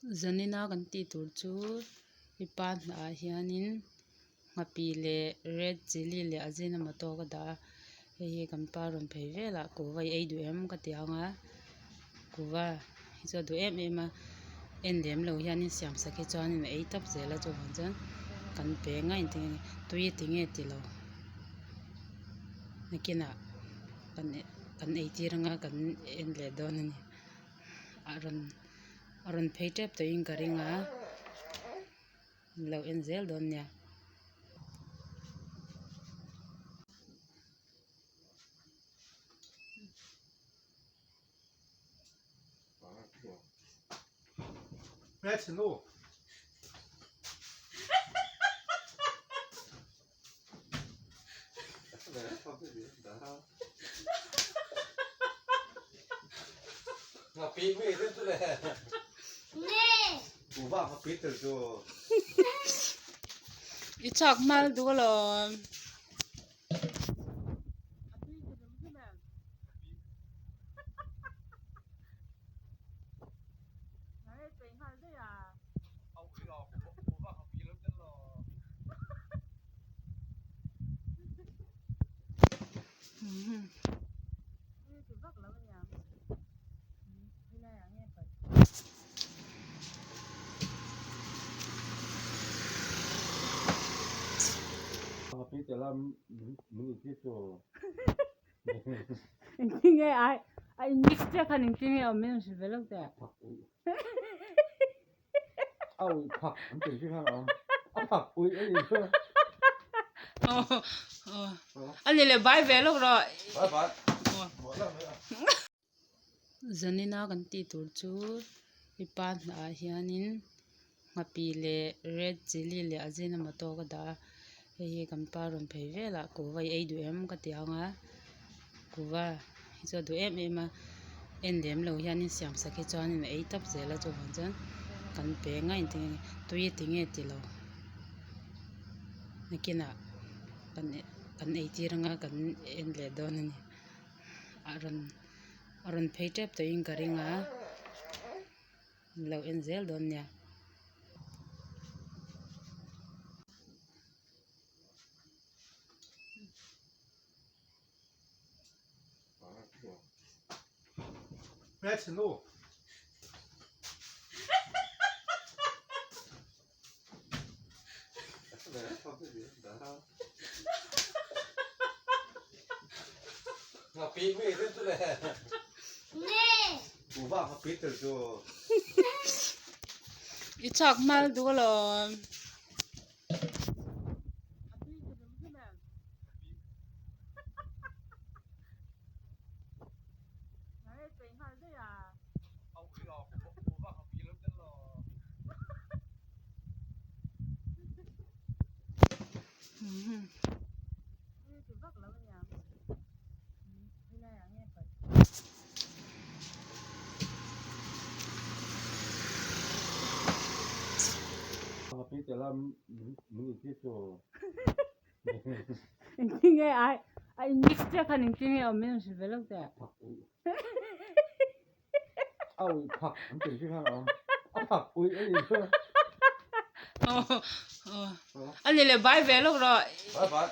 Zanina kan tih tur chu mipa hnah hianin nghapih leh red chilli leh ajinomoto ka dah a hei hi kan pa rawn phei velah kuhva i ei duh em ka ti ang a kuhva hi chu a duh em em a en lem lo hianin siam sak hi chuanin a ei tawp zel a chuvang chuan kan pe ngei tui a ti nge ti lo nakinah kan eitir anga kan en leh dawn a ni. A rawn a rawn phei tep tawhin ka ring a lo en zel dawn nia. I chak hmal duh alawm. Engtinge ai a in mix chiah khan engtinge awm in hrilh ve lo teh. A uih phak an tih chi khan a awm. A phak uih a nih chu. A ni leh bai ve lawk rawh. Bai bai. Zanina kan tih tur chu mipa hnah hianin nghapih leh red chilli leh ajinomoto ka dah a hei hi kan pa rawn phei velah kuhva i ei duh em ka ti ang a kuhva hi chu a duh em em a en lem lo hianin siam sak hi chuanin a ei tawp zel a chuvang chuan kan pe ngei tui a ti nge ti lo nakinah kan eitir anga kan en leh dawn a ni. A rawn a rawn phei tep tawhin ka ring a lo en zel dawn nia. I chak hmal duh alawm. Engtinge ai a in mix chiah khan engtinge awm in hrilh ve lo teh. A uih phak an tih chi khan a awm. A phak uih a nih chu. A ni leh bai ve lawk rawh. Bai bai.